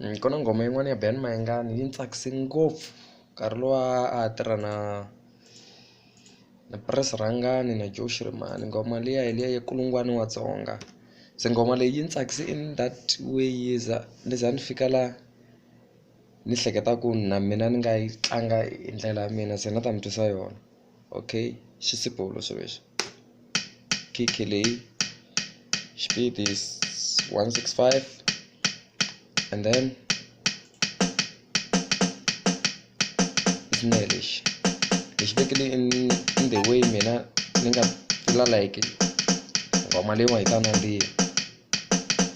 Ku na nghoma yin'wana ya Benny Mayengani yi ni tsakise ngopfu nkarhi luwa a ha tirha na na Prince Rhangani na Joe Shirimani nghoma liya hi liya ya kulungwana wa Tsonga se nghoma leyi yi ni tsakise in that way yi za ni za ni fika la ni hleketa ku na mina ni nga yi tlanga hi ndlela ya mina se ni ta mi twisa yona okay xi simple swilo leswi kick leyi xipidi is 165 and then xinene lexi hi xi vekele in the way mina ni nga feel like nghoma leyiwa yi ta nandziha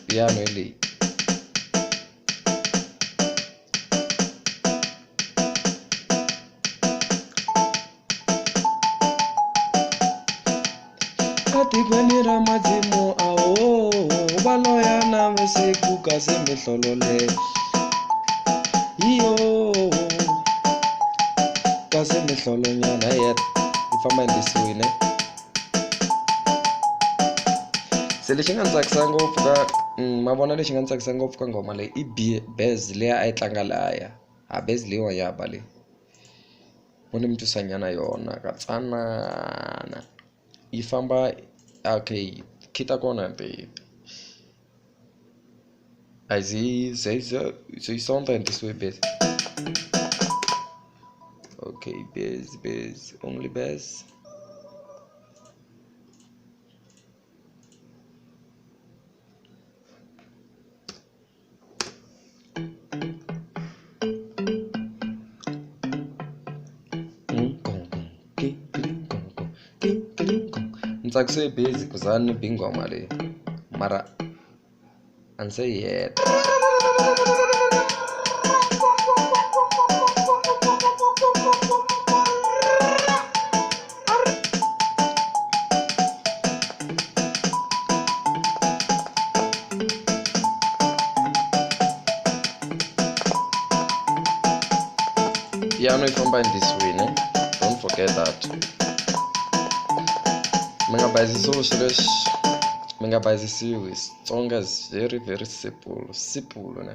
piano hi leyi. Etikweni ra madzimo aho va loya na vusiku kasi mihlolo leyi yo kasi mihlolonyana yi famba in this way ne se lexi nga ni tsakisa ngopfu ka ma vona lexi nga ni tsakisa ngopfu ka nghoma leyi i bass leyi a yi tlanga lahaya a bass leyiwa ya ba leyi mo ni mi twisa nyana yona ka tsanana yi famba okay key ta kona a yi ze yi sound in this way bass okay bass bass only bass. Ni tsakise hi bass ku za ni bi nghoma leyi mara a ni se yi heta. Piano yi famba in this way ne don't forget that mi nga bayizisiwi swilo leswi mi nga bayizisiwi Xitsonga is very very simple simple ne.